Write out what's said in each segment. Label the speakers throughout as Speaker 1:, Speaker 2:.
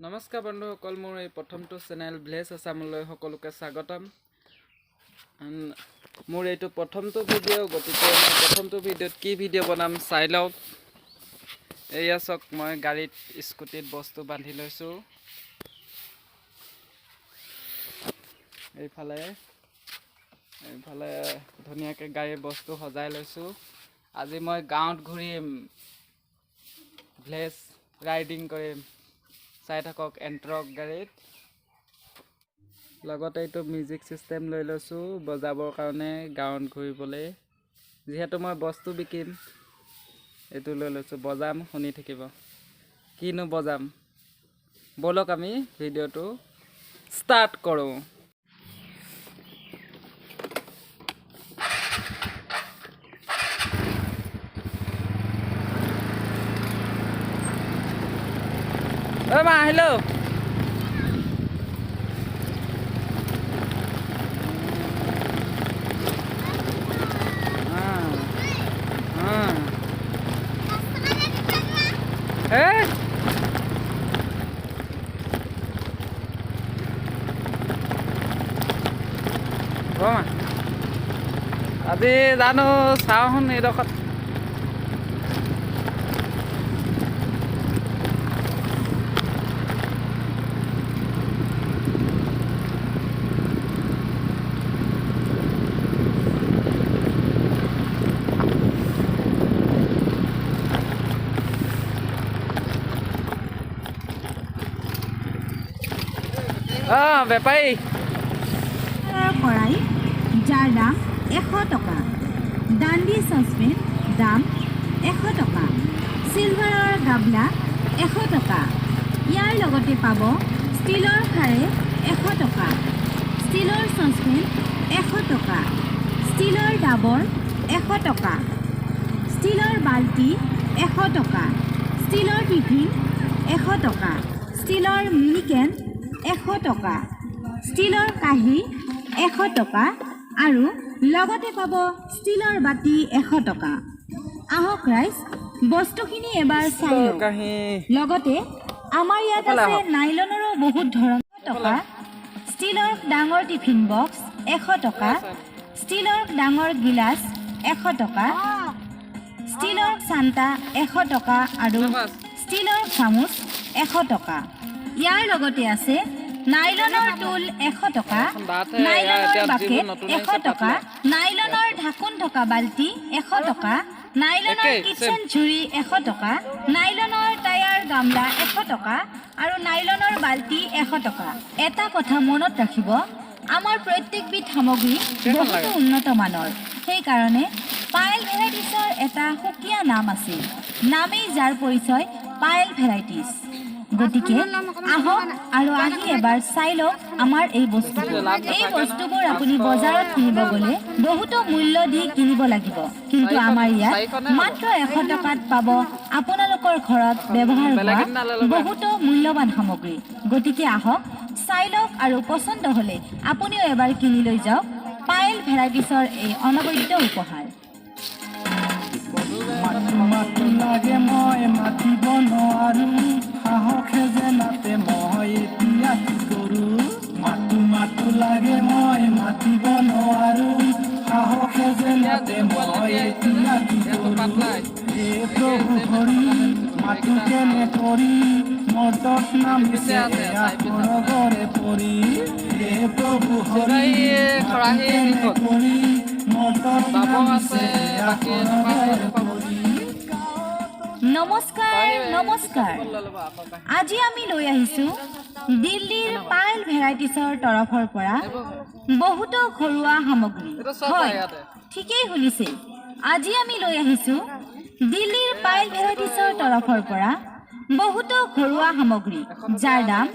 Speaker 1: নমস্কাৰ বন্ধুসকল, মোৰ এই প্ৰথমটো চেনেল ভিলেজ আছামলৈ সকলোকে স্বাগতম। মোৰ এইটো প্ৰথমটো ভিডিঅ', গতিকে মই প্ৰথমটো ভিডিঅ'ত কি ভিডিঅ' বনাম চাই লওক। এয়া চাওক, মই গাড়ীত, স্কুটিত বস্তু বান্ধি লৈছোঁ। এইফালে এইফালে ধুনীয়াকৈ গাড়ীৰ বস্তু সজাই লৈছোঁ। আজি মই গাঁৱত ঘূৰিম, ভিলেজ ৰাইডিং কৰিম। চাই থাকক। এণ্ট্ৰক গাড়ীত লগতে এইটো মিউজিক ছিষ্টেম লৈ লৈছোঁ বজাবৰ কাৰণে গাঁৱত ঘূৰিবলৈ। যিহেতু মই বস্তু বিকিম, এইটো লৈ লৈছোঁ, বজাম, শুনি থাকিব। কিনো বজাম, ব'লক আমি ভিডিঅ'টো ষ্টাৰ্ট কৰোঁ। ঐ মা, আহিলোঁ। এই হ'ব মা। আজি জানো চাওঁচোন এইডোখৰত। অঁ, বেপাৰী।
Speaker 2: কড়াই, যাৰ দাম 100 টকা। দাণ্ডি চচপেন, দাম 100 টকা। চিলভাৰৰ গাবলা 100 টকা। ইয়াৰ লগতে পাব ষ্টীলৰ খাৰে 100 টকা, ষ্টীলৰ চচপেন 100 টকা, ষ্টীলৰ ডাবৰ 100 টকা, ষ্টীলৰ বাল্টি 100 টকা, ষ্টীলৰ টিফিন 100 টকা, ষ্টীলৰ মিনিকেন 100 টকা, ষ্টীলৰ কাঁহী 100 টকা আৰু লগতে পাব ষ্টীলৰ বাতি 100 টকা। আহক ৰাইজ, বস্তুখিনি এবাৰ চাই লওক।
Speaker 1: কাঁহী।
Speaker 2: লগতে আমাৰ ইয়াত
Speaker 1: এইফালে
Speaker 2: আছে
Speaker 1: আহক।
Speaker 2: নাইলনৰো বহুত ধৰণৰ টকা, ষ্টীলৰ ডাঙৰ টিফিন বক্স 100 টকা, ষ্টীলৰ ডাঙৰ গিলাচ 100 টকা, ষ্টীলৰ চান্তা 100 টকা আৰু ষ্টীলৰ চামুচ 100 টকা। ইয়াৰ লগতে আছে নাইলনৰ টুল 100 টকা, নাইলনৰ
Speaker 1: এতিয়া যিবোৰ
Speaker 2: বাকেট
Speaker 1: নতুন
Speaker 2: এশ
Speaker 1: আহিছে
Speaker 2: টকা,
Speaker 1: পাতলা।
Speaker 2: নাইলনৰ ঢাকোন থকা বাল্টি 100 টকা, নাইলনৰ
Speaker 1: একেই,
Speaker 2: কিটচেন ঝুৰি 100 টকা, নাইলনৰ টায়াৰ গামলা 100 টকা আৰু নাইলনৰ বাল্টি 100 টকা। এটা কথা মনত ৰাখিব, আমাৰ প্ৰত্যেকবিধ সামগ্ৰী
Speaker 1: কেইখন
Speaker 2: বহুতো
Speaker 1: লাগে?
Speaker 2: উন্নত মানৰ। সেইকাৰণে পায়েল ভেৰাইটিছৰ এটা সুকীয়া নাম আছে। নামেই যাৰ পৰিচয়, পায়েল ভেৰাইটিছ। গতিকে আহক আৰু আহি এবাৰ চাই লওক আমাৰ এই বস্তুবোৰ। এই বস্তুবোৰ আপুনি বজাৰত কিনিব গ'লে বহুতো মূল্য দি কিনিব লাগিব, কিন্তু আমাৰ ইয়াত মাত্ৰ 100 টকাত পাব আপোনালোকৰ ঘৰত ব্যৱহাৰ হোৱা বহুতো মূল্যৱান সামগ্ৰী। গতিকে আহক, চাই লওক আৰু পচন্দ হ'লে আপুনিও এবাৰ কিনি লৈ যাওক পায়েল ভেৰাইটিছৰ এই অনবদ্য উপহাৰ।
Speaker 3: মাতো মাতো লাগে, মই মাতিব নোৱাৰো, সাহসে যে নাতে, মই এতিয়া কি কৰো? মাতো মাতো লাগে, মই মাতিব নোৱাৰো, সাহসে যে নাতে, মই এতিয়া কি কৰো? হে প্ৰভু হৰি, মাতো কেনে কৰি? মৰ্তত নামিছে এয়া সৰগৰে পৰি। হে প্ৰভু হৰি, মাতো কেনে কৰি? মৰ্তত
Speaker 1: বাব
Speaker 3: নামিছে
Speaker 1: আছে,
Speaker 3: এয়া
Speaker 1: বাকী এনেকুৱা
Speaker 3: সৰগৰে
Speaker 1: পাব।
Speaker 3: পৰি।
Speaker 2: নমস্কাৰ, নমস্কাৰ।
Speaker 1: লৈ ল'ব আকৌ কাঁহী।
Speaker 2: আজি আমি লৈ আহিছোঁ দিল্লীৰ পায়েল ভেৰাইটিছৰ তৰফৰ পৰা বহুতো ঘৰুৱা সামগ্ৰী।
Speaker 1: এইটো চব
Speaker 2: হয়,
Speaker 1: পায় ইয়াতে।
Speaker 2: ঠিকেই শুনিছে। আজি আমি লৈ আহিছোঁ দিল্লীৰ পায়েল ভেৰাইটিছৰ তৰফৰ পৰা বহুতো ঘৰুৱা সামগ্ৰী, যাৰ দাম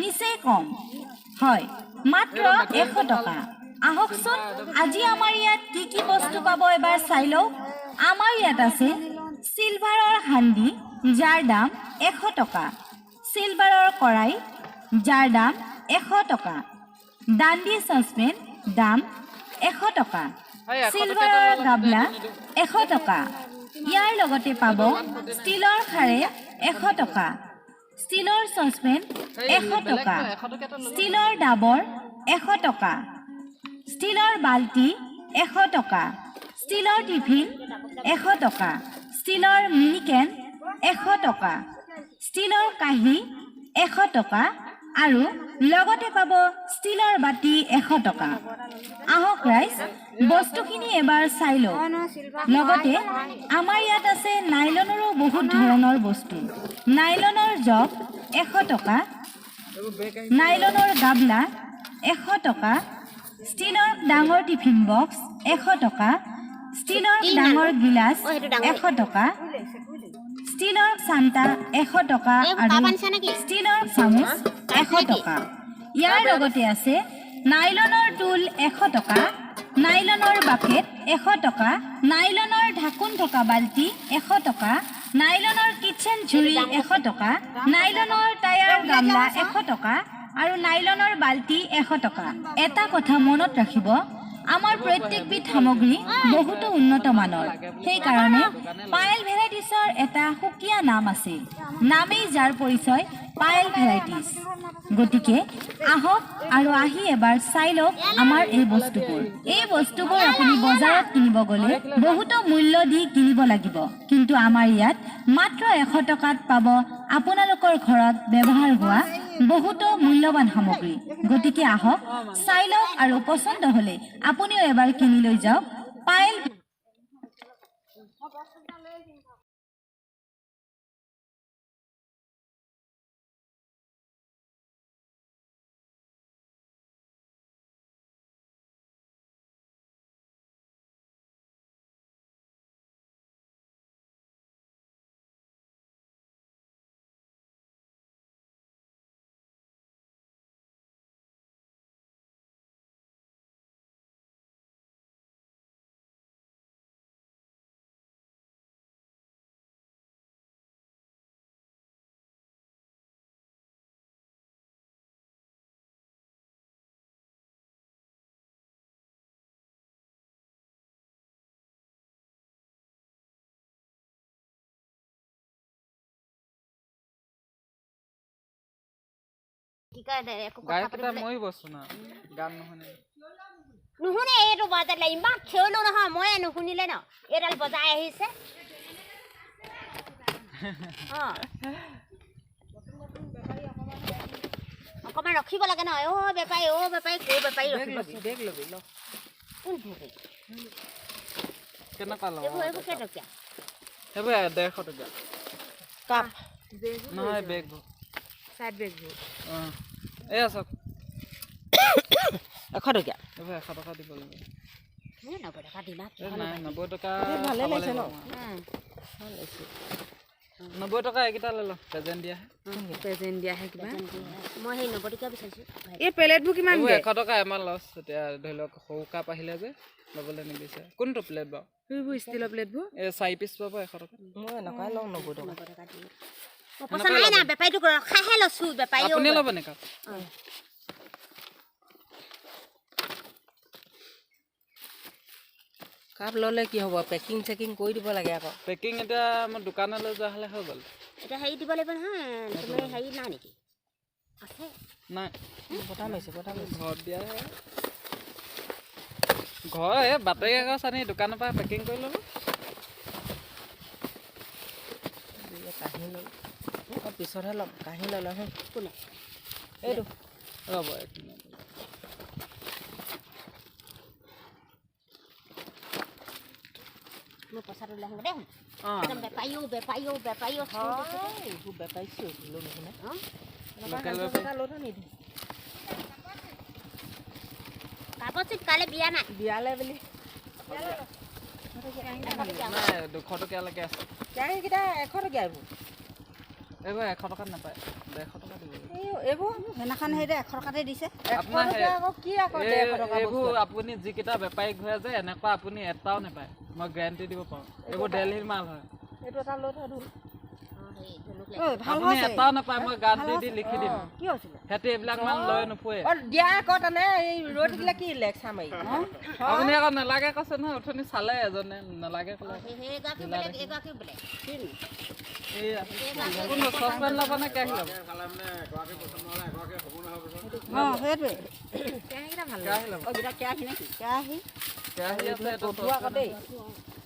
Speaker 2: নিচেই কম হয়, মাত্ৰ 100 টকা। আহকচোন, আজি আমাৰ ইয়াত কি কি বস্তু পাব এবাৰ চাই লওক। আমাৰ ইয়াত আছে চিলভাৰৰ হান্দি, যাৰ দাম 100 টকা, চিলভাৰৰ কড়াই, যাৰ দাম 100 টকা, দাণ্ডি চচপেন, দাম 100 টকা,
Speaker 1: এই 100 টকীয়াটো
Speaker 2: চিলভাৰৰ
Speaker 1: ল'লে
Speaker 2: গাবলা
Speaker 1: নিদিওঁ।
Speaker 2: 100 টকা। ইয়াৰ লগতে পাব ষ্টীলৰ খাৰে 100 টকা। ষ্টীলৰ চচপেন 100 টকা। ষ্টীলৰ ডাবৰ 100 টকা। ষ্টীলৰ বাল্টি 100 টকা। ষ্টীলৰ টিফিন 100 টকা। ষ্টীলৰ মিনিকেন 100 টকা। ষ্টীলৰ কাঁহী 100 টকা আৰু লগতে পাব ষ্টীলৰ বাতি 100 টকা। আহক ৰাইজ, বস্তুখিনি এবাৰ চাই লওক। লগতে আমাৰ ইয়াত আছে নাইলনৰো বহুত ধৰণৰ বস্তু। নাইলনৰ জগ 100 টকা, নাইলনৰ গাবলা 100 টকা, ষ্টীলৰ ডাঙৰ টিফিন বক্স 100 টকা, ষ্টীলৰ ডাঙৰ গিলাচ 100 টকা, ষ্টীলৰ চান্তা 100 টকা আৰু ষ্টীলৰ চামুচ 100 টকা। ইয়াৰ লগতে আছে নাইলনৰ টুল 100 টকা, নাইলনৰ বাকেট 100 টকা, নাইলনৰ ঢাকোন থকা বাল্টি 100 টকা, নাইলনৰ কিটচেন ঝুৰি 100 টকা, নাইলনৰ টায়াৰ গামলা 100 টকা আৰু নাইলনৰ বাল্টি 100 টকা। এটা কথা মনত ৰাখিব, আমাৰ প্ৰত্যেকবিধ সামগ্ৰী বহুতো উন্নত মানৰ। সেইকাৰণে পায়েল ভেৰাইটিছৰ এটা সুকীয়া নাম আছে। নামেই যাৰ পৰিচয়, পায়েল ভেৰাইটিছ। গতিকে আহক আৰু আহি এবাৰ চাই লওক আমাৰ এই বস্তুবোৰ। এই বস্তুবোৰ আপুনি বজাৰত কিনিব গ'লে বহুতো মূল্য দি কিনিব লাগিব, কিন্তু আমাৰ ইয়াত মাত্ৰ 100 টকাত পাব আপোনালোকৰ ঘৰত ব্যৱহাৰ হোৱা বহুতো মূল্যৱান সামগ্ৰী। গতিকে আহক, চাই লওক আৰু পচন্দ হ'লে আপুনিও এবাৰ কিনি লৈ যাওক। পায়েল
Speaker 4: কি কয়, একো কথা
Speaker 1: গায়ক এটা
Speaker 4: পাতিবলৈ
Speaker 1: মই বস্তু না গান নুশুনে।
Speaker 4: নুশুনে। এইটো বজালে ইমান খেলো নহয়, ময়ে নুশুনিলে ন। এইডাল বজাই আহিছে। অঁ, অকণমান ৰখিব লাগে ন। অ' বেপাৰী, অ' বেপাৰী, ক' বেপাৰী ৰখিব?
Speaker 1: বেগ ল'বি, ল।
Speaker 4: কোনটো বেগ?
Speaker 1: কেনেকুৱা ল'ব?
Speaker 4: এইবোৰ কেইটকীয়া?
Speaker 1: সেইবোৰ 150 টকীয়া।
Speaker 4: কাপ।
Speaker 1: নহয়, বেগবোৰ।
Speaker 5: চাইড বেগবোৰ।
Speaker 1: অঁ, এয়া চাওক।
Speaker 5: 100 টকীয়া।
Speaker 1: এইবোৰ 100 টকা দিব লাগিব।
Speaker 4: এই 90 টকা দিমা।
Speaker 1: এই নাই, 90 টকা
Speaker 5: ভালে
Speaker 1: খাব
Speaker 5: লাগিছে
Speaker 1: লাগিব।
Speaker 5: ন?
Speaker 1: 90 টকা এইকেইটা লৈ ল, প্ৰেজেণ্ট দিয়াহে।
Speaker 5: প্ৰেজেণ্ট দিয়াহে কিবা।
Speaker 4: মই সেই 90 টকীয়া বিচাৰিছোঁ।
Speaker 5: এই প্লেটবোৰ কিমান?
Speaker 1: এইবোৰ 100 টকা, আমাৰ লছ। এতিয়া ধৰি লওক সৰু কাপ আহিলে যে ল'বলৈ নিবিচাৰে। কোনটো প্লেট বাৰু?
Speaker 5: সেইবোৰ ষ্টীলৰ প্লেটবোৰ।
Speaker 1: এই চাৰি পিচ পাব 100 টকা।
Speaker 5: মই এনেকুৱাই লওঁ, 90 টকা।
Speaker 4: 90 টকা দিম। মই পইচা নাই না, বেপাৰীটোক ৰখাইহে লৈছোঁ বেপাৰী।
Speaker 1: আপুনি ল'ব নেকি কাপ?
Speaker 5: কাপ ল'লে কি হ'ব, পেকিং চেকিং কৰি দিব লাগে আকৌ।
Speaker 1: পেকিং এতিয়া মই দোকানলৈ যোৱা হ'লে হৈ গ'ল।
Speaker 4: এতিয়া হেৰি দিব লাগিব নহয়। তুমি হেৰি নাই নেকি? আছে।
Speaker 1: নাই।
Speaker 5: বতাহ মাৰিছে, বতাহ মাৰিছে।
Speaker 1: ঘৰত দিয়াহে। ঘৰ এই বাতৰি কাগজ আনি দোকানৰ পৰা পেকিং কৰি ল'ব।
Speaker 5: কাঁহী ল'ল। অঁ, পিছতহে ল'ম। কাঁহী ল'লে হে।
Speaker 4: কোনে?
Speaker 5: এইটো।
Speaker 1: ৰ'ব এক মিনিট।
Speaker 4: মই পইচাটো লৈ আহোঁ দেই।
Speaker 1: অঁ।
Speaker 4: একদম বেপাৰীও, বেপাৰীও, বেপাৰীও।
Speaker 5: এইবোৰ বেপাৰী চিঞৰিলেও নুশুনে।
Speaker 1: লোকেল বেপাৰী।
Speaker 5: লৈ থ নিদি।
Speaker 4: কাপত কাইলৈ বিয়া নাই?
Speaker 5: বিয়ালে বুলি।
Speaker 1: নাই, 200 টকীয়ালৈকে আছে।
Speaker 5: কেৰাহীকেইটা 100 টকীয়া এইবোৰ।
Speaker 1: এইবোৰ 100 টকাত নাপায়, 150 টকা দিব লাগিব।
Speaker 5: এই এইবোৰ
Speaker 6: সেইদিনাখন সেইটো 100 টকাতে দিছে।
Speaker 5: এশ
Speaker 1: আপোনাৰ
Speaker 5: টকীয়া আকৌ কি আকৌ 150 টকা
Speaker 1: এইবোৰ
Speaker 5: বস্তু।
Speaker 1: আপুনি যিকেইটা বেপাৰী ঘূৰে যে, এনেকুৱা আপুনি এটাও নাপায়, মই গেৰাণ্টি দিব পাৰোঁ। এইবোৰ দেলহিৰ মাল হয়।
Speaker 5: এইটো এটা লৈ থৈ ধুল।
Speaker 6: ঐ, ভাল
Speaker 1: আপুনি
Speaker 6: হৈছে।
Speaker 1: এটাও নাপায়, মই গাৰাণ্টি দি লিখি দিম।
Speaker 6: কি হৈছিলে?
Speaker 1: সিহঁতি এইবিলাক মাল লৈ নুফুৰে।
Speaker 5: অ, দিয়া আকৌ তেনে। এই ৰৈ থাকিলে কি লেকচাৰ মাৰি?
Speaker 1: আপুনি আকৌ নালাগে কৈছে নহয়। অথনি চালে এজনে, নালাগে ক'লে।
Speaker 4: সেইগৰাকীও বেলেগ, এইগৰাকীও বেলেগ।
Speaker 1: এইয়া কোনটো চচপেন ল'ব নে কেৰাহী ল'ব?
Speaker 6: অঁ, সেইটোৱে।
Speaker 1: কেৰাহী ল'ব?
Speaker 6: কেৰাহী।
Speaker 1: কেৰাহী আছে, এইটো
Speaker 5: গধুৰ আকৌ দেই।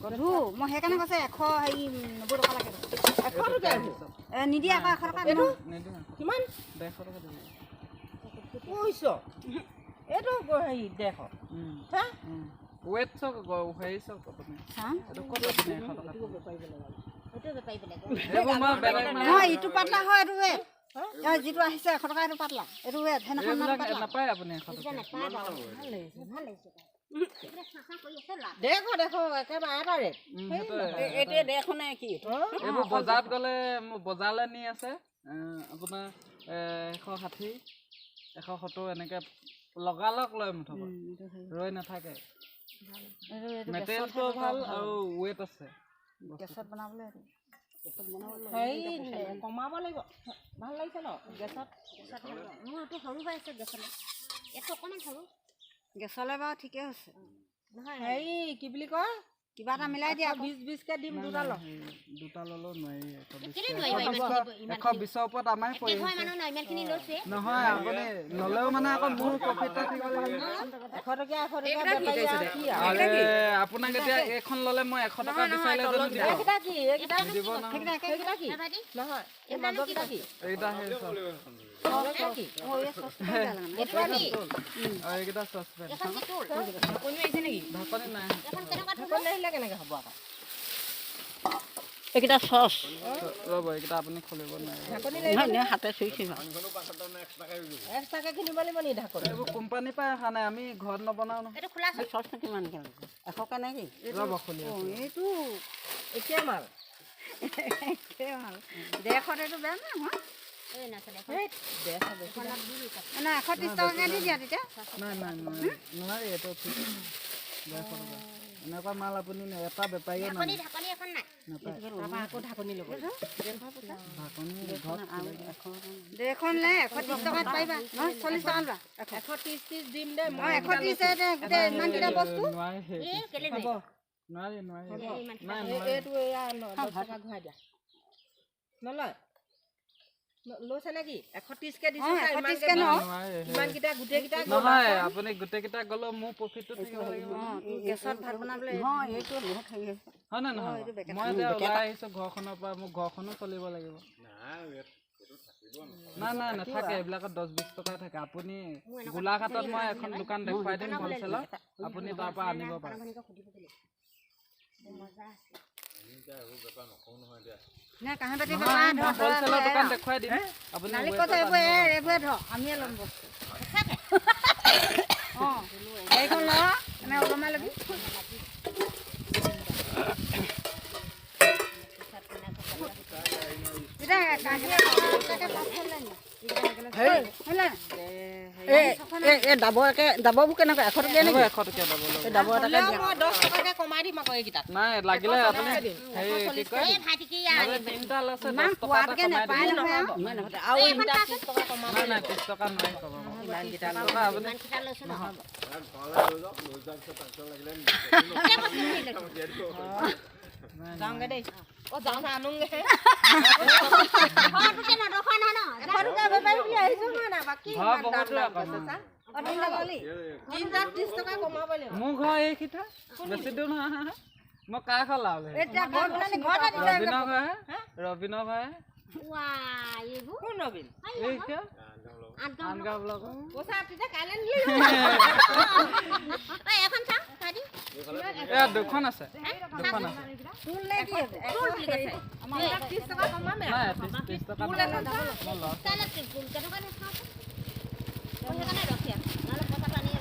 Speaker 6: গধুৰ, মই সেইকাৰণে কৈছে 190 টকা লাগে।
Speaker 5: 100 টকীয়া?
Speaker 6: নিদিয়ে আকৌ 100 টকা।
Speaker 5: এইটো?
Speaker 1: নিদিওঁ।
Speaker 5: কিমান?
Speaker 1: 150 টকা দিব।
Speaker 5: কৈছ এইটো হেৰি 150 হা?
Speaker 1: ৱেট চাওক, হেৰি চাওক আপুনি।
Speaker 6: হা?
Speaker 1: এইটো ক'ত আপুনি 100 টকা?
Speaker 4: সেইটো বেপাৰী বেলেগ।
Speaker 1: এইবোৰ মই বেলেগ মানে
Speaker 6: নহয়, ইটো পাতলা হয়, এইটো ৱেট। অঁ, যিটো আহিছে 100 টকা, এইটো পাতলা, এইটো ৱেট। সেইদিনাখন ইমান
Speaker 1: এইবিলাক
Speaker 6: পাতলা।
Speaker 1: নাপায় আপুনি 100 টকা।
Speaker 4: নাপায় বাৰু, ভাল লাগিছে, ভাল লাগিছে। এইবিলাক চাফা কৰি আছে লাভ।
Speaker 5: 150, 150 একেবাৰে এটা ৰেট।
Speaker 1: সেইটোৱে।
Speaker 5: এতিয়া 150 নে কি?
Speaker 1: এইবোৰ বজাৰত গ'লে, মোৰ বজাৰলৈ নি আছে আপোনাৰ 160, 170 এনেকৈ লগালগ লয়, মুঠৰ ৰৈ নাথাকে। মেটেৰিয়েলটো ভাল আৰু ৱেট আছে।
Speaker 6: গেছত বনাবলৈ এইটো।
Speaker 5: হেৰি কমাব লাগিব। ভাল লাগিছে ন গেছত?
Speaker 4: গেছত ভাল। মোৰ এইটো সৰু হৈ আছে গেছলৈ, এইটো অকণমান সৰু।
Speaker 6: গেছলৈ বাৰু ঠিকে হৈছে।
Speaker 4: নহয়।
Speaker 5: হেৰি কি বুলি কয়?
Speaker 6: কিবা এটা মিলাই দিয়া আকৌ।
Speaker 5: 20 20কে দিম, দুটা লওঁ।
Speaker 1: দুটা ল'লেও নোৱাৰি 120।
Speaker 4: কেলৈ নোৱাৰিব ইমানখিনি? ইমান
Speaker 1: 120ৰ ওপৰত আমাৰে পৰি
Speaker 4: একেঘৰে মানুহ ন, ইমানখিনি লৈছোৱে।
Speaker 1: নহয়, আপুনি ল'লেও মানে আকৌ মোৰ প্ৰফিট এটা থাকিব লাগিব।
Speaker 5: 100 টকীয়া, 100 টকীয়া বেপাৰী আৰু কি আৰু।
Speaker 1: আৰে, আপোনাক এতিয়া এইখন ল'লে মই 100 টকা বিচাৰিলে জানো দিব?
Speaker 5: এইকেইটা কি? এইকেইটা?
Speaker 1: দিব নহয়।
Speaker 5: সেইকেইটা কি?
Speaker 4: ভাইটি।
Speaker 5: নহয়, এই মাজৰকেইটা কি?
Speaker 1: এইকেইটা সেই চচ
Speaker 5: এইকেইটা কি?
Speaker 6: অঁ, এই চচটো বেয়া লগা নাই।
Speaker 4: এইটো কি?
Speaker 1: আৰু এইকেইটা চচপেন।
Speaker 4: এইখন কি তোৰ?
Speaker 5: ঢাকনি আহিছে নেকি?
Speaker 1: ঢাকনি নাই।
Speaker 4: এইখন কেনেকুৱা তোৰ?
Speaker 5: ঢাকনি আহিলে কেনেকে হ'ব আকৌ?
Speaker 7: এইকেইটা চচ।
Speaker 1: ৰ'ব, এইকেইটা আপুনি খুলিব নোৱাৰিব।
Speaker 5: ঢাকনি লাগিব।
Speaker 7: নহয়, হাতে চুইছোঁ।
Speaker 5: এক্সট্ৰাকে কিনিব লাগিব নি ঢাকনি?
Speaker 1: এইবোৰ কোম্পানীৰ পৰা অহা নাই, আমি ঘৰত নবনাওঁ নহয়।
Speaker 4: এইটো খোলা।
Speaker 7: চচটো কিমানকৈ লাগিব? 100কে নেকি?
Speaker 1: ৰ'ব, খুলি আছোঁ।
Speaker 6: এইটো
Speaker 5: একে মাল।
Speaker 6: একে ভাল। 150ত এইটো বেয়া নহয়।
Speaker 4: এই নচলে।
Speaker 5: সেই 150 বেছি।
Speaker 6: নহয়, 130 টকাকৈ দি দিয়া তেতিয়া।
Speaker 1: নাই নাই, নোৱাৰি নোৱাৰি, এইটো ফিক্স 150 টকা। এনেকুৱা মাল আপুনি এটা বেপাৰীয়ে
Speaker 4: ঢাকনি, ঢাকনি এখন নাই।
Speaker 1: নাপায়।
Speaker 5: তাৰপৰা আকৌ ঢাকনি ল'ব।
Speaker 1: ঢাকনি ঘৰত।
Speaker 6: 150 নে 130 টকাত পাৰিবা? নহয়, 40 টকা লোৱা।
Speaker 5: 130 30 দিম দেই।
Speaker 6: অঁ,
Speaker 5: মই
Speaker 6: 130, গোটেই ইমানকেইটা বস্তু।
Speaker 1: নোৱাৰি।
Speaker 4: এই কেলৈ
Speaker 5: হ'ব।
Speaker 1: নোৱাৰি নোৱাৰি।
Speaker 4: ইমান
Speaker 1: নাই।
Speaker 5: এইটো এয়া 10 টকা ঘূৰাই দিয়া। নলয়? লৈছে নেকি? 130কে দিছোঁ।
Speaker 6: অঁ, 130কে ন।
Speaker 1: নোৱাৰি।
Speaker 5: ইমানকেইটা গোটেইকেইটা গ'ল।
Speaker 1: নহয়, আপুনি গোটেইকেইটা গ'লেও মোৰ প্ৰফিটটো থাকিব লাগিব।
Speaker 6: অঁ, গেছত ভাত বনাবলৈ।
Speaker 7: নহয়, এইটো বহুত হেৰি হৈছে।
Speaker 1: হয় নে নহয়? মই এতিয়া ওলাই আহিছোঁ ঘৰখনৰ পৰা, মোৰ ঘৰখনো চলিব লাগিব। নাই নাই, নাথাকে এইবিলাকত, 10-20 টকা থাকে। আপুনি গোলাঘাটত মই এখন দোকান দেখুৱাই দিম হ'লচেলত, আপুনি তাৰ পৰা আনিব পাৰে।
Speaker 4: মজা আছে।
Speaker 6: নে কাঁহী বাতি?
Speaker 1: নহয়, মই হ'লচেলৰ দোকান দেখুৱাই দিম আপুনি
Speaker 6: নালিকত এইবোৰ এইবোৰে ধৰ, আমিয়ে ল'ম বস্তু। অঁ, গাড়ীখন ল, এনে ওলমাই ল'বি। এতিয়া কাঁহী তাকে।
Speaker 7: হেৰি, এই ডাবৰ একে ডাবৰবোৰ কেনেকুৱা? 100 টকীয়া নেকি?
Speaker 1: 100 টকীয়া ডাবৰ ল'ব।
Speaker 7: এই ডাবৰ এটাকে দিয়া।
Speaker 5: মই 10 টকাকে কমাই দিম আকৌ এইকেইটাত।
Speaker 1: নাই, লাগিলে আপুনি হেৰি কি কয়,
Speaker 4: এই ভাইটি কি?
Speaker 1: আৰু তিনিটা লৈছে, 10 টকা এটা
Speaker 6: পোৱাতকৈ
Speaker 1: কমাই
Speaker 6: নাপায়
Speaker 1: দিম।
Speaker 6: নহয় আৰু।
Speaker 7: ইমান নহ'লে আৰু।
Speaker 5: এইকেইটা 30 টকা কমাব।
Speaker 1: নাই নাই, 30 টকা নোৱাৰি কমাব।
Speaker 5: ইমানকেইটা
Speaker 1: টকা আপুনি
Speaker 4: ইমানকেইটা লৈছো ন।
Speaker 5: যাওঁগে দেই। অ, যাওঁ, আনোগে।
Speaker 4: 100 টকীয়া নদখোৱা নহয় ন।
Speaker 5: 100 টকীয়া বেপাৰী বুলি আহিছোঁ মই না বাকী।
Speaker 1: ঘৰ
Speaker 5: ইমান দাম
Speaker 1: বহুত
Speaker 5: দাম
Speaker 1: আকৌ।
Speaker 5: কৈছে চা।
Speaker 6: অঁ, তিনিটা ল'লি?
Speaker 5: তিনিটাত 30 টকা কমাব লাগিব।
Speaker 1: মোৰ ঘৰ এইখিতে, বেছি দূৰ নহয়। মই কাৰ ঘৰ লাভ?
Speaker 6: এতিয়া ঘৰত ঘৰতে দিছে।
Speaker 1: ৰবীনৰ ঘৰহে, ৰবীনৰ ঘৰহে।
Speaker 4: ৱাই, এইবোৰ
Speaker 5: কোন ৰবিন?
Speaker 1: এইখিতে।
Speaker 4: আঠগাঁও।
Speaker 1: আনগাঁও ব্লকৰ।
Speaker 5: পইচা তেতিয়া কাইলৈ নিলে।
Speaker 4: ঐ, এখন চাওঁ ভাইটি।
Speaker 1: এয়া দুখন আছে, দুখন আছে।
Speaker 6: তোল নে কি এইবোৰ?
Speaker 4: তোল বুলি কৈছে।
Speaker 5: 30 টকা কমামে।
Speaker 1: নাই, 30 টকা মই লছ।
Speaker 4: কাইলৈ কেনেকুৱা চাওঁচোন। মই সেইকাৰণে ৰখি আছোঁ, নহ'লে পইচাটো আনি।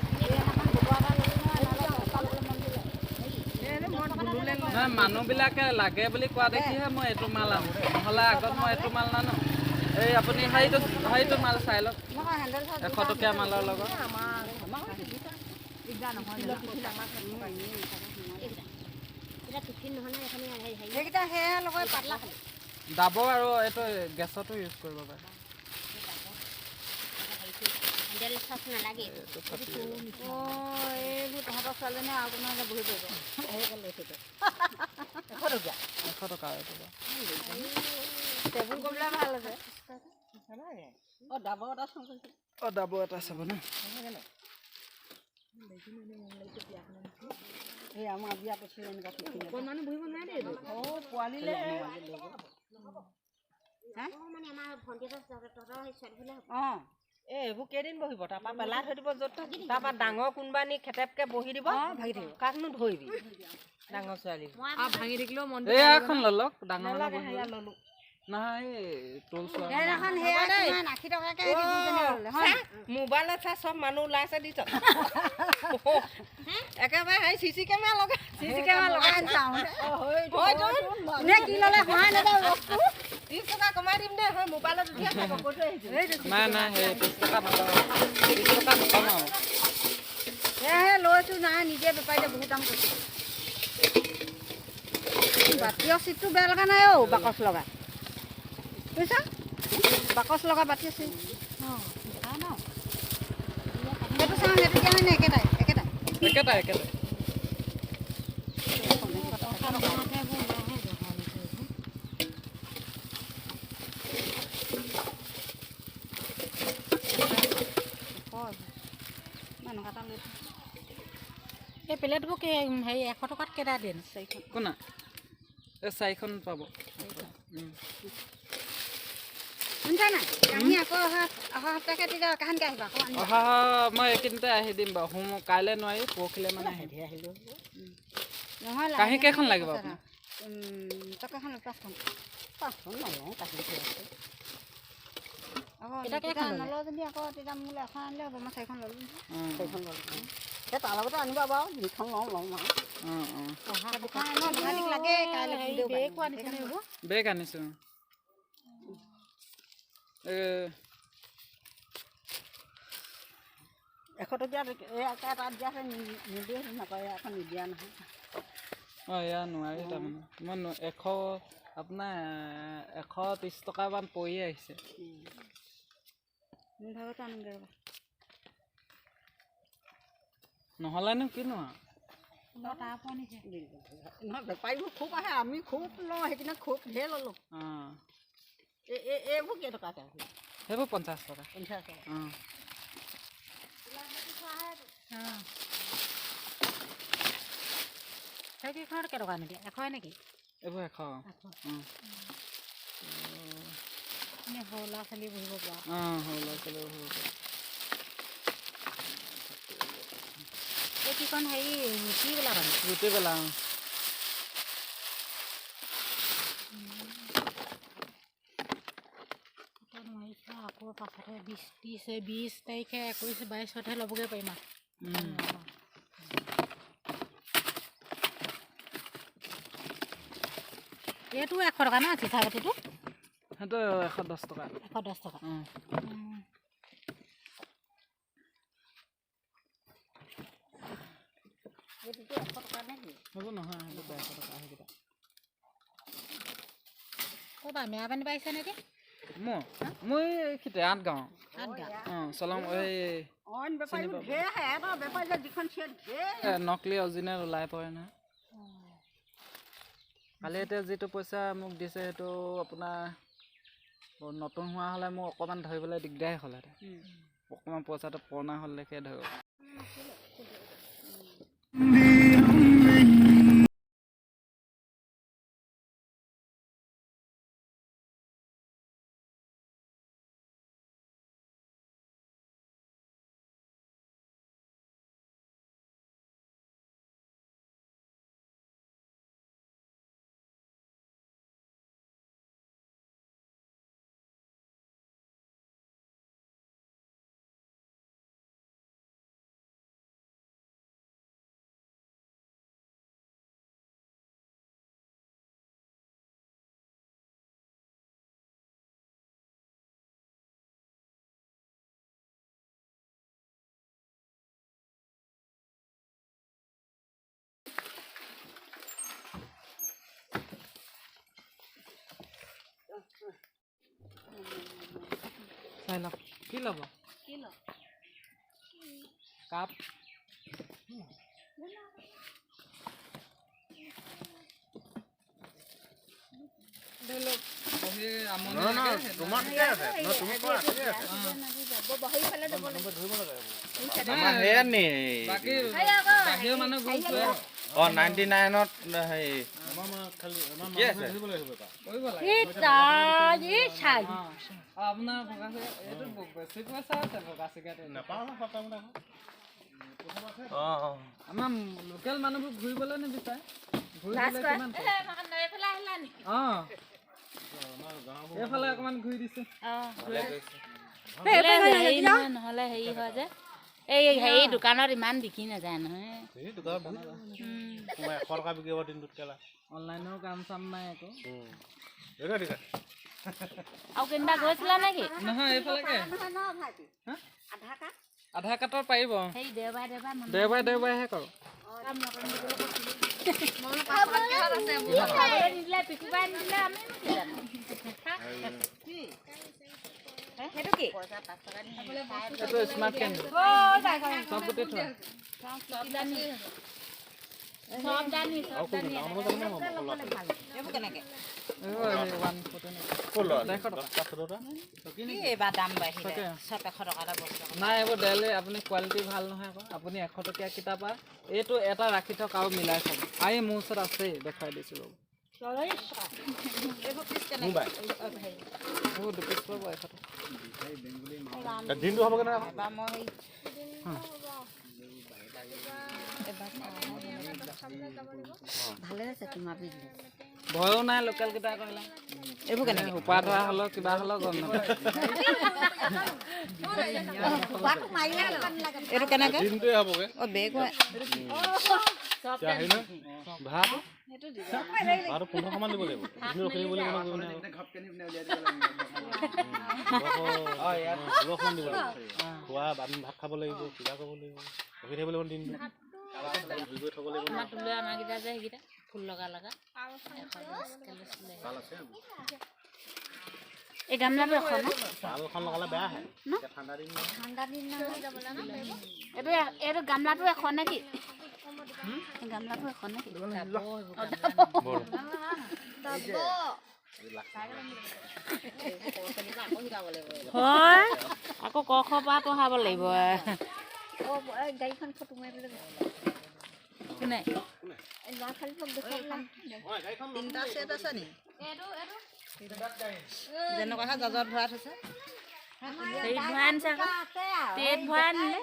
Speaker 1: নহয়, মানুহবিলাকে লাগে বুলি কোৱা দেখিহে মই এইটো মাল আনো, নহ'লে আগত মই এইটো মাল নানো। এই আপুনি সেইটো মাল চাই লওক।
Speaker 6: নহয়, হেণ্ডেল চাৰ্জ।
Speaker 1: 100 টকীয়া মালৰ লগত।
Speaker 4: এতিয়া টিফিন নহয় নহয়, এইখিনি হেৰি হেৰি।
Speaker 6: সেইকেইটা সেয়া লগাই পাতলা।
Speaker 1: ডাবৰ আৰু এইটো গেছতো ইউজ কৰিব পাৰে।
Speaker 4: হেণ্ডেল চাৰ্জ নালাগে।
Speaker 6: অঁ, এইবোৰ তহঁতৰ ছোৱালীজনী আৰু কোনোবা বহি পৰিব।
Speaker 5: 100 টকীয়া।
Speaker 1: 100 টকা এইটো বাৰু।
Speaker 7: টেবুল গমলা ভাল আছে। অঁ, ডাবৰ এটা চাওঁ।
Speaker 1: অঁ, ডাবৰ এটা চাব ন?
Speaker 7: এই আমাৰ বিয়াত আছিলে এনেকুৱা টিফিন এটা।
Speaker 5: মানুহ বহিব নোৱাৰে দেই এইটো। অঁ, পোৱালিলে।
Speaker 4: মানে আমাৰ ভণ্টিহঁতৰ, তহঁতৰ সেই ছোৱালীবোৰে।
Speaker 7: অঁ।
Speaker 5: এই এইবোৰ কেইদিন বহিব? তাৰপৰা পেলাই থৈ দিব য'ত ত'ত। তাৰপৰা ডাঙৰ কোনোবা নি খেটেপকে বহি দিব।
Speaker 7: ভাগি থাকিব।
Speaker 5: কাকনো ধৰিবি ডাঙৰ ছোৱালী?
Speaker 1: এই এখন লৈ লওক, ডাঙৰ মানুহ
Speaker 5: নালাগে।
Speaker 1: বহিব।
Speaker 5: সেয়া ল'লো।
Speaker 1: নহয়, এই টোল চোৱা।
Speaker 6: সেইদিনাখন সেয়া কিমান 80 টকাকে দুজনে ল'লে হয়।
Speaker 5: মোবাইলত চাই চব মানুহ ওলাইছে, দিছ একেবাৰে হেৰি চি চি কেমেৰা লগাই।
Speaker 7: চি চি কেমেৰা লগাই।
Speaker 6: কোনে কি ল'লে হোৱাই নাযায় বস্তু।
Speaker 5: 30 টকা কমাই দিম দেই। হয়, মোবাইলত উঠি আছে, কৈ থৈ আহিছোঁ।
Speaker 1: নাই নাই, সেই 30 টকা নকওঁ, 30 টকা নকমাও।
Speaker 7: সেয়াহে লৈছোঁ। নাই, নিজে বেপাৰীয়ে বহুত দাম কৈছে। বাতিৰ চিটটো বেয়া লগা নাই অ'। বাকচ লগা, বুজিছা, বাকচ লগা বাতিৰ চিট। অঁ, ন সেইটো চাওঁ, সেইটো দিয়া হয়নে? একেটাই একেটাই।
Speaker 1: একেটাই একেটাই।
Speaker 7: মানুহ এটা লৈ।
Speaker 8: এই প্লেটবোৰ হেৰি 100 টকাত কেইটা দিয়ে?
Speaker 7: চাৰিখন।
Speaker 1: কোনা, এই চাৰিখন পাব।
Speaker 7: শুনিছা নাই? আমি আকৌ অহা অহা সপ্তাহকে তেতিয়া কাহানিকে আহিবা আকৌ আনিবা।
Speaker 1: অহা মই এইকেইদিনতে আহি দিম বাৰু। সোম কাইলৈ নোৱাৰি, পৰহিলৈ মানে আহিম।
Speaker 7: নহয়।
Speaker 1: কাঁহী কেইখন লাগিব আপোনাক?
Speaker 7: টকাখন, পাঁচখন।
Speaker 6: পাঁচখন নলওঁ, কাঁহী আছে।
Speaker 7: আকৌ
Speaker 8: এতিয়া
Speaker 7: তেতিয়া
Speaker 8: কেইখন ল'লে?
Speaker 7: নলওঁ যদি আকৌ তেতিয়া মোলৈ এখন আনিলে হ'ব। মই চাৰিখন ল'লোঁ নহয়।
Speaker 6: চাৰিখন ল'লোঁ। সেই তাৰ লগতে আনিবা বাৰু, যিখন লওঁ ল'ম আৰু।
Speaker 1: অঁ অঁ
Speaker 7: দুখন আনিব ভাইটিক লাগে কাইলৈ।
Speaker 8: হেৰি
Speaker 7: দেওবাৰ।
Speaker 8: বেগো আনিছেনে এইবোৰ?
Speaker 1: বেগ আনিছোঁ। এই
Speaker 6: 100 টকীয়া এই এটা দিয়া আছে, নিদিয়ে নাপায়, এখন নিদিয়া নহয়।
Speaker 1: অঁ, এয়া নোৱাৰি। তাৰমানে মই 100 আপোনাৰ 130 টকামান পৰি আহিছে।
Speaker 7: মোৰ ভাগতো আনোগৈ ৰ'বা।
Speaker 1: নহ'লেনো কিনো আৰু।
Speaker 8: তাৰ পৰা আনিছে।
Speaker 6: নহয়, বেপাৰীবোৰ খুব আহে, আমি খুব লওঁ। সেইদিনা খুব ঢেৰ ল'লোঁ। এই এইবোৰ কেইটকাকৈ?
Speaker 1: সেইবোৰ 50 টকা।
Speaker 6: 50 টকা।
Speaker 1: অঁ।
Speaker 8: অঁ, সেইকেইখনত কেইটকা নিদিয়ে? 100ই নেকি?
Speaker 1: এইবোৰ 100।
Speaker 8: 100।
Speaker 1: অঁ।
Speaker 8: এনেই সৰু ল'ৰা ছোৱালী বহিব পৰা।
Speaker 1: অঁ, সৰু ল'ৰা ছোৱালী বহিব পৰা।
Speaker 8: এইকেইখন হেৰি ৰুটি বেলা পানী।
Speaker 1: ৰুটি বেলা, অঁ।
Speaker 8: নোৱাৰিছোঁ আকৌ পাছতহে 20, 30, 20 তাৰিখে, 21, 22তহে ল'বগৈ পাৰিম আৰু। এইটো 100 টকা ন, চিচা বাতিটো?
Speaker 1: সেইটো 110 টকা।
Speaker 8: 110 টকা।
Speaker 1: অঁ।
Speaker 6: এইটোতো 100 টকা নে কি?
Speaker 1: সেইবোৰ নহয়, সেইবোৰ 150 টকা সেইকেইটা।
Speaker 8: ক'ৰপৰা মেৰাপানী পাইছে নেকি?
Speaker 1: মোৰ মই এইখিনিতে আঠগাঁও।
Speaker 8: আঠগাঁও।
Speaker 1: অঁ, চলং এই।
Speaker 6: অইন বেপাৰীবোৰ ঢেৰ আহে। এটা বেপাৰী যে যিখন চেট ঢেৰ।
Speaker 1: নকলি অৰিজিনেল ওলাই পৰে নহয়। কালি এতিয়া যিটো পইচা মোক দিছে, সেইটো আপোনাৰ নতুন হোৱা হ'লে মোক অকণমান ধৰিবলৈ দিগদাৰে হ'লহেঁতেন। অকণমান পইচাটো পুৰণা হ'ল দেখিয়ে ধৰিব। চাই লওক, কি ল'ব?
Speaker 8: কি ল'ব?
Speaker 1: কাপ। আমনি
Speaker 9: নহয়,
Speaker 1: লাগে।
Speaker 9: নহয়, তোমাৰ ঠিকে আছে। নহয়, তুমি কৰা ঠিকে আছে। আমাৰ সেয়া নি।
Speaker 1: বাকী বাহিৰৰ মানুহ ঘূৰি ফুৰে।
Speaker 9: অঁ, 99ত হেৰি ঠিকে আছে।
Speaker 1: কৰিব লাগে। অঁ, আপোনাৰ ভগা চিগা এইটো বেছি পইচা আছে ভগা চিগাটো।
Speaker 9: অঁ অঁ
Speaker 1: আমাৰ লোকেল মানুহবোৰ ঘূৰিবলৈ নিবিচাৰে। ঘূৰিবলৈ কিমান পইচা? অঁ, এইফালে অকণমান ঘূৰি দিছে।
Speaker 8: নহ'লে হেৰি হয় যে এই হেৰি দোকানত ইমান বিকি নাযায় নহয়।
Speaker 9: 100 টকা বিকিব দিনটোত কেলা।
Speaker 1: অনলাইনৰ কাম চাম নাই একো।
Speaker 8: আৰু কেনিবা গৈছিলা নেকি?
Speaker 1: নহয়, এইফালেকে আধাৰ কাৰ্ডৰ পাৰিব।
Speaker 8: সেই দেওবাৰে দেওবাৰে মানুহ
Speaker 1: দেওবাৰে দেওবাৰেহে কৰোঁ।
Speaker 8: খাবলৈ নিদিলে, পিকুবাই নিদিলে, আমিনো কি জানো।
Speaker 7: সেইটো কি?
Speaker 1: এইটো স্মাৰ্ট কেণ্ডেল, চব গোটেই থোৱা।
Speaker 8: চব দানি, চব দানি, চব দানি।
Speaker 7: এইবোৰ কেনেকে?
Speaker 1: 140। 150 টকা।
Speaker 7: কি এইবাৰ দাম বাঢ়িলে?
Speaker 1: তাকে।
Speaker 7: চব 100 টকা এটা বস্তু।
Speaker 1: নাই, এইবোৰ ডেইলি আপুনি কোৱালিটি ভাল নহয় আকৌ। আপুনি 100 টকীয়া কিতাপ আৰু এইটো এটা ৰাখি থওক আৰু মিলাই চাব। আৰু এই মোৰ ওচৰত আছেই, দেখুৱাই দিছোঁ ৰ'ব।
Speaker 7: এইবোৰ পিচ কেনেকে?
Speaker 1: এইবোৰ দুপিচ পাব 100 টকা।
Speaker 9: দিনটো হ'বগৈ নহয় আকৌ।
Speaker 7: এবাৰ মই ভালে আছে তোমাৰ বিজনেছ।
Speaker 1: ভয়ো নাই লোকেল কেইটা কৰিলে।
Speaker 7: এইবোৰ কেনেকে?
Speaker 1: সোপা ধৰা হ'লেও কিবা হ'লেও গম নাপায়।
Speaker 7: এইটো কেনেকে?
Speaker 9: দিনটোৱে হ'বগৈ।
Speaker 7: অ' বেগ হয়।
Speaker 9: এতিয়া হেৰি নহয়, ভাড়াটো ভাড়াটো 1500মান দিব লাগিব। দিনটো ৰখি থাকিব লাগিব নহয়, গৈ পিনে আকৌ। 16মান দিব লাগিব। খোৱা, আমি ভাত খাব লাগিব, কিবা কৰিব লাগিব, ৰখি থাকিব লাগিব দিনটো, ঘূৰি গৈ থ'ব লাগিব।
Speaker 8: আমাৰ তোলৈ অনাকেইটা যে সেইকেইটা ফুল লগা লগা 120কে লৈছিলে। এই গামলাটো 100 ন?
Speaker 9: পালখন লগালে বেয়া আহে এতিয়া ঠাণ্ডা দিন নহয়।
Speaker 8: এইটো এইটো গামলাটো 100 নেকি? এই গামলাটো 100 নেকি?
Speaker 9: ব'ল।
Speaker 8: হয়, আকৌ ক খ পৰা পঢ়াব লাগিব।
Speaker 4: গাড়ীখন ফটো মাৰিবলৈ।
Speaker 8: কোনে?
Speaker 4: ল'ৰা ছোৱালীবোৰক দেখুৱাই।
Speaker 6: তিনিটা ছেট আছে নি? যেনেকুৱাহে জাজত ভৰাই থৈছে।
Speaker 8: হেৰিত ভৰাই আনিছে আকৌ, টেট ভৰাই আনিলে।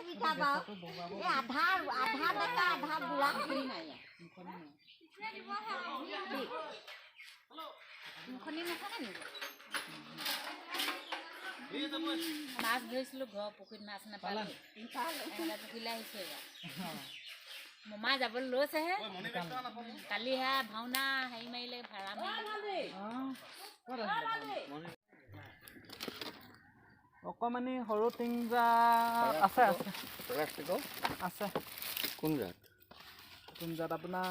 Speaker 4: আধা আধা ডেকা, আধা বুঢ়া।
Speaker 8: মুখনি নাথাকে নেকি? মাছ ধৰিছিলোঁ ঘৰৰ পুখুৰীত, মাছ নাপালোঁ। এহেঁতৰ পুখুৰীলৈ আহিছোঁ এইবাৰ। মমাই যাবলৈ লৈছেহে। কালি সেয়া ভাওনা হেৰি মাৰিলে, ভাড়া মাৰিলে।
Speaker 1: অকণমানি সৰু টিংজা আছে, আছে। আছে।
Speaker 9: কোন জাত?
Speaker 1: টিংজাত আপোনাৰ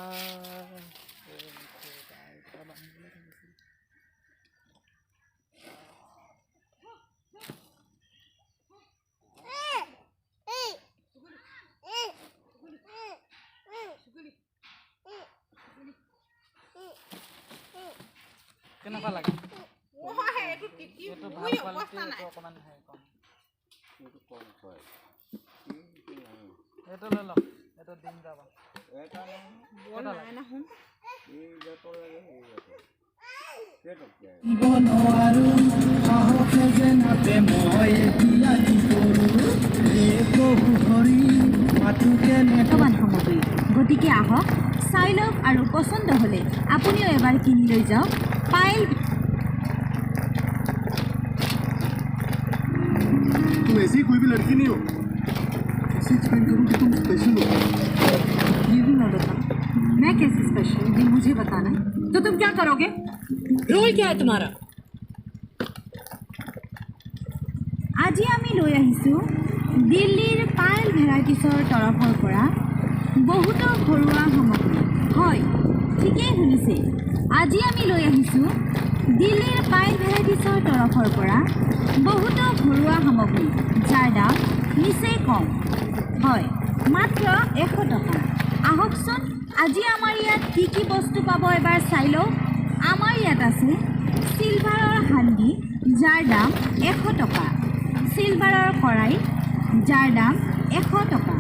Speaker 1: কেনেকুৱা লাগে? এইটো ভাল কোৱালিটি, এইটো অকণমান হেৰি কম। এইটো লৈ লওক, এইটো দিন যাব। কেইটা লাগে?
Speaker 3: নোৱাৰো সাহসে যে নাতে, মই এতিয়া কি কৰোঁ? হে প্ৰভু হৰি, মাথো কেনে
Speaker 2: বৰ্তমান সামগ্ৰী। গতিকে আহক, চাই লওক আৰু পচন্দ হ'লে আপুনিও এবাৰ কিনি লৈ যাওক পায়েল।
Speaker 10: तुम ऐसी कोई भी लड़की नहीं हो। कैसे एक्सप्लेन करूँ कि तुम स्पेशल हो?
Speaker 2: ये भी मैं बताऊँ? मैं कैसे स्पेशल हूँ, ये मुझे बताना है? तो तुम क्या करोगे? रोल क्या है तुम्हारा? আজি আমি লৈ আহিছোঁ দিল্লীৰ পায়েল ভেৰাইটিছৰ তৰফৰ পৰা বহুতো ঘৰুৱা সামগ্ৰী। হয়, ঠিকেই শুনিছে, আজি আমি লৈ আহিছোঁ দিল্লীৰ পায়েল ভেৰাইটিছৰ তৰফৰ পৰা বহুতো ঘৰুৱা সামগ্ৰী, যাৰ দাম নিচেই কম হয়, মাত্ৰ 100 টকা। আহকচোন, আজি আমাৰ ইয়াত কি কি বস্তু পাব এবাৰ চাই লওক। আমাৰ ইয়াত আছে চিলভাৰৰ হাণ্ডি। যাৰ দাম 100 টকা। চিলভাৰৰ শৰাই, যাৰ দাম 100 টকা।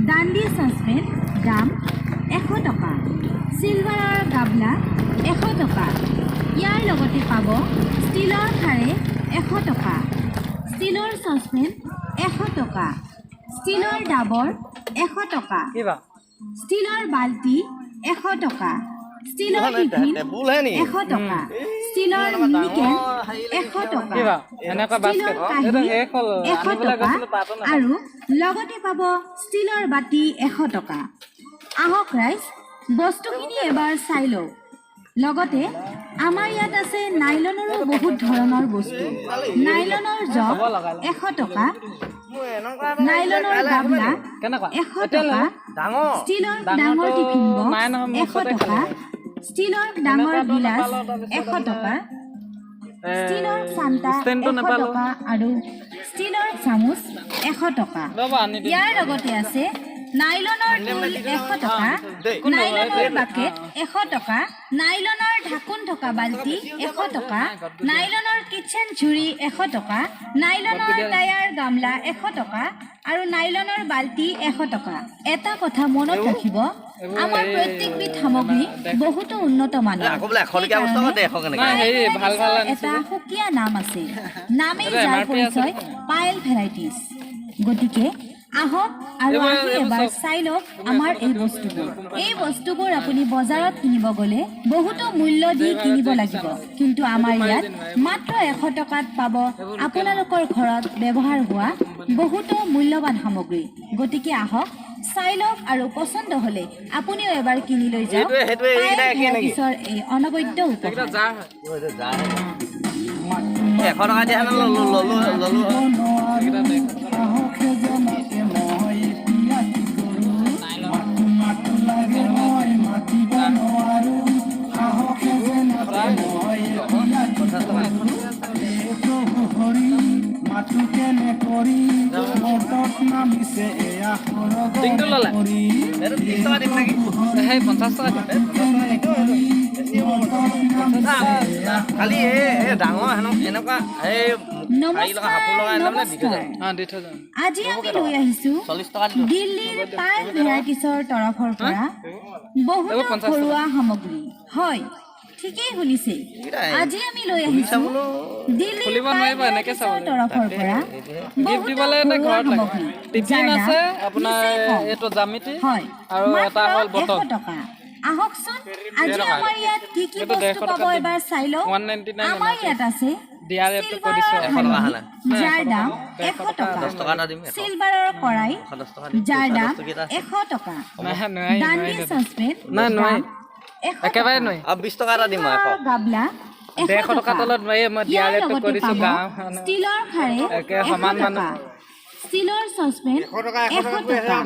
Speaker 2: দাণ্ডি চচপেন, দাম 100 টকা। চিলভাৰৰ গাবলা 100 টকা। ইয়াৰ লগতে পাব ষ্টীলৰ খাৰে 100 টকা, ষ্টীলৰ চচপেন 100 টকা, ষ্টীলৰ ডাবৰ 100 টকা,
Speaker 1: কিবা
Speaker 2: ষ্টীলৰ বাল্টি 100 টকা, ষ্টীলৰ টিফিন 100 টকা, ষ্টীলৰ মিনিকেন 100 টকা,
Speaker 1: কিবা এনেকুৱা
Speaker 2: ষ্টীলৰ
Speaker 1: বাস্কেট
Speaker 2: কাঁহী
Speaker 1: এইটো শেষ হ'ল।
Speaker 2: এশ
Speaker 1: আনিবলৈ
Speaker 2: টকা
Speaker 1: গৈছিলোঁ, তাতো নাপালোঁ।
Speaker 2: আৰু লগতে পাব ষ্টীলৰ বাতি 100 টকা। আহক ৰাইজ, বস্তুখিনি এবাৰ চাই লওক। লগতে আমাৰ ইয়াত আছে নাইলনৰো বহুত ধৰণৰ বস্তু। নাইলনৰ জগ 100 টকা, নাইলনৰ গামলা
Speaker 1: কেনেকুৱা
Speaker 2: 100 টকা,
Speaker 11: ডাঙৰ
Speaker 2: ষ্টীলৰ ডাঙৰ টিফিন
Speaker 1: নাই
Speaker 2: বক্স
Speaker 1: নহয়, মোৰ
Speaker 2: এশ
Speaker 1: ওচৰতে
Speaker 2: টকা,
Speaker 1: খালী।
Speaker 2: ষ্টীলৰ ডাঙৰ
Speaker 1: এনেকুৱাটো
Speaker 2: গিলাচ
Speaker 1: নাপালোঁ, তাৰপিছত
Speaker 2: 100 টকা,
Speaker 1: এ,
Speaker 2: ষ্টীলৰ চান্তা
Speaker 1: ষ্টেণ্ডটো
Speaker 2: এশ
Speaker 1: নাপালোঁ।
Speaker 2: টকা আৰু ষ্টীলৰ চামুচ 100 টকা।
Speaker 1: ৰ'ব, আনি দিম।
Speaker 2: ইয়াৰ লগতে আছে নাইলনৰ টুল 100 টকা, নাইলনৰ বাকেট 100 টকা, নাইলনৰ ঢাকোন থকা বাল্টি 100 টকা, নাইলনৰ কিটচেন ঝুৰি 100 টকা, নাইলনৰ টায়াৰ গামলা 100 টকা আৰু নাইলনৰ বাল্টি 100 টকা। এটা কথা মনত ৰাখিব, আমাৰ প্ৰত্যেকবিধ সামগ্ৰী বহুতো উন্নত মানৰ।
Speaker 11: আকৌ বোলে 100 টকীয়া বস্তু আকৌ 150 কেনেকে?
Speaker 1: নাই, হেৰি ভাল ভাল আনিছে।
Speaker 2: এটা সুকীয়া নাম আছে, নামেই
Speaker 1: এইটো
Speaker 2: যাৰ
Speaker 1: MRP আছে।
Speaker 2: পৰিচয় পায়েল ভেৰাইটিজ। গতিকে আহক আৰু
Speaker 1: এইবোৰ-
Speaker 2: আহি
Speaker 1: এইবোৰ
Speaker 2: এবাৰ
Speaker 1: চাওক।
Speaker 2: চাই লওক আমাৰ এই বস্তুবোৰ। এই বস্তুবোৰ আপুনি বজাৰত কিনিব গ'লে বহুতো মূল্য দি কিনিব লাগিব, কিন্তু আমাৰ ইয়াত মাত্ৰ 100 টকাত পাব আপোনালোকৰ ঘৰত ব্যৱহাৰ হোৱা বহুতো মূল্যৱান সামগ্ৰী। গতিকে আহক, চাই লওক আৰু পচন্দ হ'লে আপুনিও এবাৰ কিনি লৈ যাওক
Speaker 11: সেইটোৱে
Speaker 2: পায়েল
Speaker 11: এইকেইটা একেই নেকি?
Speaker 2: ভেৰাইটিজৰ এই অনবদ্য
Speaker 1: এইকেইটা
Speaker 2: উপহাৰ।
Speaker 1: জাৰ হয়।
Speaker 11: 100 টকা দিয়া হ'লে ললো ললো ললো।
Speaker 1: এইকেইটা 150।
Speaker 3: সাহসে জনাতে মই এতিয়া কি কৰোঁ? মাতো মাতো লাগে, মই মাতিব নোৱাৰো। সাহসে জনাতে মই এতিয়া কি কৰোঁ? হে প্ৰভু হৰি, মাতো কেনে কৰি? মদত নামিছে এয়া
Speaker 1: টিংটো
Speaker 3: সৰগৰে
Speaker 1: ল'লে?
Speaker 3: পৰি।
Speaker 11: এইটো 30 টকা দিম নেকি?
Speaker 1: সেই 50 টকা দিম।
Speaker 3: কেনে কৰি? মদত নামিছে এয়া
Speaker 11: খালি এই ডাঙৰ হেনো এনেকুৱা এই শাৰী লগা
Speaker 2: নমস্কাৰ
Speaker 11: কাপোৰ লগা আনিলে মানে দি থৈ
Speaker 2: নমস্কাৰ
Speaker 11: যাম।
Speaker 1: অঁ, দি থৈ যাম।
Speaker 2: আজি আমি লৈ আহিছো
Speaker 11: 40 টকা দিলোঁ।
Speaker 2: দিল্লীৰ পায়েল ভেৰাইটিছৰ তৰফৰ পৰা বহুতো
Speaker 1: এইবোৰ 50 টকা।
Speaker 2: ঘৰুৱা সামগ্ৰী। হয়, ঠিকেই শুনিছে, আজি আমি লৈ আহিছো
Speaker 11: চাবলৈ
Speaker 2: দিল্লীৰ
Speaker 1: খুলিব
Speaker 2: পায়েল
Speaker 1: নোৱাৰিব, এনেকে চাব
Speaker 2: ভেৰাইটিছৰ
Speaker 1: লাগিব।
Speaker 2: তৰফৰ পৰা
Speaker 1: গিফ্ট
Speaker 2: বহুতো
Speaker 1: দিবলৈ এটা
Speaker 2: ঘৰুৱা
Speaker 1: ঘৰত লাগে।
Speaker 2: সামগ্ৰী,
Speaker 1: টিফিন
Speaker 2: যাৰ দাম
Speaker 1: আছে আপোনাৰ
Speaker 2: নিচেই কম।
Speaker 1: এইটো জ্যামিতি
Speaker 2: হয়,
Speaker 1: আৰু এটা
Speaker 2: মাত্ৰ
Speaker 1: হ'ল
Speaker 2: এশ
Speaker 1: বটল।
Speaker 2: টকা। আহকচোন, আজি আমাৰ ইয়াত কি কি
Speaker 1: এইটো
Speaker 2: বস্তু
Speaker 1: 150
Speaker 2: পাব
Speaker 1: টকাত দিম।
Speaker 2: এবাৰ চাই লওক।
Speaker 1: 199
Speaker 2: আমাৰ
Speaker 1: MRP।
Speaker 2: ইয়াত আছে
Speaker 1: দিয়া ৰেটটো কৈ দিছোঁ।
Speaker 2: চিলভাৰৰ
Speaker 11: 100 টকা
Speaker 2: হাঁড়ি,
Speaker 11: হ'লে।
Speaker 2: যাৰ দাম
Speaker 1: 150
Speaker 2: এশ
Speaker 1: টকা।
Speaker 2: টকা।
Speaker 11: 10 টকা এটা দিম, 100।
Speaker 2: চিলভাৰৰ কড়াই,
Speaker 11: 110 টকা দিম।
Speaker 2: যাৰ
Speaker 11: পইচা
Speaker 2: দাম
Speaker 11: 10 টকীয়া এটা আছে।
Speaker 2: 100 টকা।
Speaker 1: নাই, নোৱাৰি,
Speaker 2: দাণ্ডি
Speaker 1: নোৱাৰি দাদা।
Speaker 2: চচপেন
Speaker 1: নাই, নোৱাৰি।
Speaker 2: দাম 100
Speaker 1: একেবাৰে
Speaker 2: টকা।
Speaker 1: নোৱাৰি।
Speaker 11: আৰু 20 টকা এটা দিম মই, 100।
Speaker 2: চিলভাৰৰ গাবলা 100
Speaker 1: 150 টকা
Speaker 2: টকা।
Speaker 1: তলত নোৱাৰি। মই দিয়া
Speaker 2: ইয়াৰ
Speaker 1: ৰেটটো
Speaker 2: লগতে
Speaker 1: কৈ দিছোঁ,
Speaker 2: পাব
Speaker 1: গাঁৱৰ মানুহ।
Speaker 2: ষ্টীলৰ খাৰে
Speaker 1: একে
Speaker 2: এশ
Speaker 1: সমান
Speaker 2: টকা,
Speaker 1: মানুহ।
Speaker 2: ষ্টীলৰ চচপেন 100 টকা,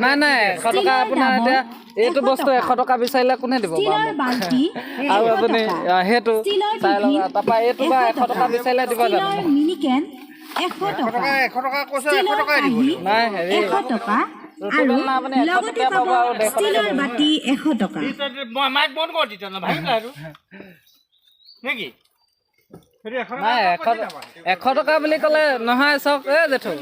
Speaker 1: নাই নাই, 100 টকা
Speaker 2: ষ্টীলৰ
Speaker 1: আপোনাৰ
Speaker 2: ডাবৰ
Speaker 1: এতিয়া এইটো
Speaker 2: 100
Speaker 1: বস্তু
Speaker 2: টকা,
Speaker 1: 100 টকা বিচাৰিলে কোনে দিব বাৰু
Speaker 2: ষ্টীলৰ
Speaker 1: মোক?
Speaker 2: বাল্টি
Speaker 1: আৰু
Speaker 2: 100
Speaker 1: আপুনি
Speaker 2: টকা,
Speaker 1: সেইটো
Speaker 2: ষ্টীলৰ
Speaker 1: চাই লওক।
Speaker 2: টিফিন
Speaker 1: তাৰপৰা এইটো বা
Speaker 2: 100
Speaker 1: 100 টকা
Speaker 2: টকা,
Speaker 1: বিচাৰিলে দিব জানো
Speaker 2: ষ্টীলৰ
Speaker 1: মোক?
Speaker 2: মিনিকেন 100 টকা, ষ্টীলৰ কাঁহী
Speaker 1: নাই, হেৰি
Speaker 2: 100 টকা
Speaker 1: ৰুটি
Speaker 2: আৰু
Speaker 1: বেলনা আপুনি 100
Speaker 2: লগতে
Speaker 1: টকীয়া
Speaker 2: পাব
Speaker 1: পাব আৰু 150
Speaker 2: ষ্টীলৰ
Speaker 1: টকীয়া পাব।
Speaker 2: বাতি 100 টকা।
Speaker 12: মাইক বন্ধ কৰ তেতিয়াহ'লে, ভাবি পেলাই আৰু নেকি?
Speaker 1: নাই, 100 টকা বুলি ক'লে নহয়। চাওক, এই জেঠু,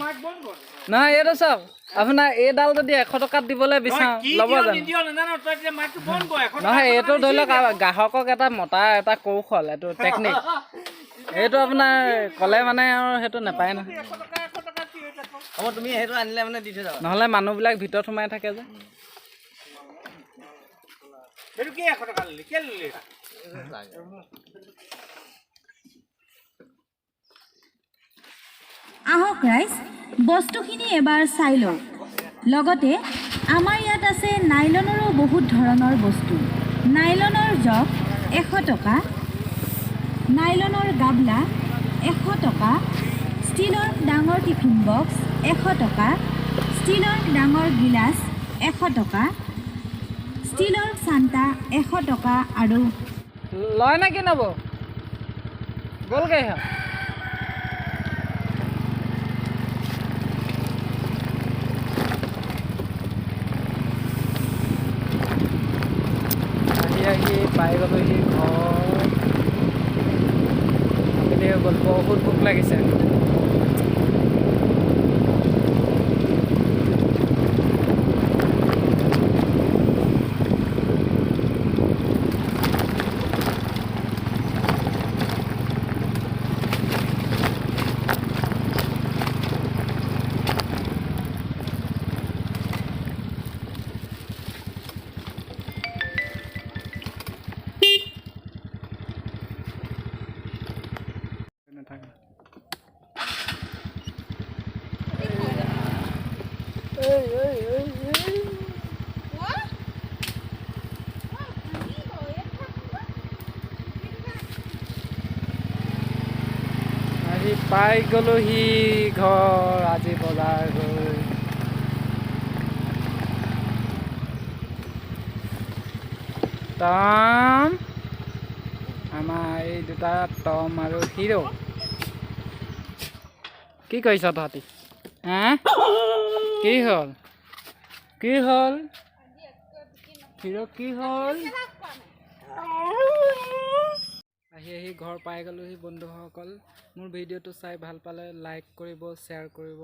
Speaker 1: নহয়, এইটো চাওক, আপোনাৰ এইডাল যদি 100 টকাত দিবলৈ বিচাৰোঁ
Speaker 12: কি
Speaker 1: ল'ব
Speaker 12: দিয়
Speaker 1: জানো?
Speaker 12: নিদিয় নাজানো, তই তেতিয়া মাইকটো বন্ধ কৰ। 100 টকা
Speaker 1: নহয়, এইটো ধৰি লওক গ্ৰাহকক এটা মতা এটা কৌশল, এইটো টেকনিক। এইটো আপোনাৰ ক'লে মানে আৰু সেইটো নাপায় নহয়।
Speaker 11: হ'ব, তুমি সেইটো আনিলে মানে দি থৈ যাবা।
Speaker 1: নহ'লে মানুহবিলাক ভিতৰত সোমাই থাকে যে।
Speaker 12: সেইটো কি 100 টকা ল'লি? কেলৈ ল'লি?
Speaker 2: আহক ৰাইজ, বস্তুখিনি এবাৰ চাই লওক। লগতে আমাৰ ইয়াত আছে নাইলনৰো বহুত ধৰণৰ বস্তু। নাইলনৰ জগ 100 টকা, নাইলনৰ গাবলা 100 টকা, ষ্টীলৰ ডাঙৰ টিফিন বক্স 100 টকা, ষ্টীলৰ ডাঙৰ গিলাচ 100 টকা, ষ্টীলৰ চান্তা 100 টকা আৰু
Speaker 1: লয় নে কি নব গ'লগৈ সিহঁত। আহি আহি পাই গ'লোহি ঘৰ। আবেলি হৈ গ'ল, বহুত ভোক লাগিছে। নাথাকে। আহি পাই গ'লোহি ঘৰ, আজি বজাৰ গৈ। টম, আমাৰ এই দুটা টম আৰু হিৰ'। কি কৰিছ তহঁতি? হা, কি হ'ল? কি হ'ল হিৰ'? কি হ'ল? আহি আহি ঘৰ পাই গ'লোহি। বন্ধুসকল, মোৰ ভিডিঅ'টো চাই ভাল পালে লাইক কৰিব, শ্বেয়াৰ কৰিব,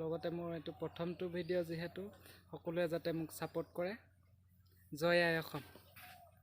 Speaker 1: লগতে মোৰ এইটো প্ৰথমটো ভিডিঅ' যিহেতু, সকলোৱে যাতে মোক ছাপোৰ্ট কৰে। জয় আই অসম।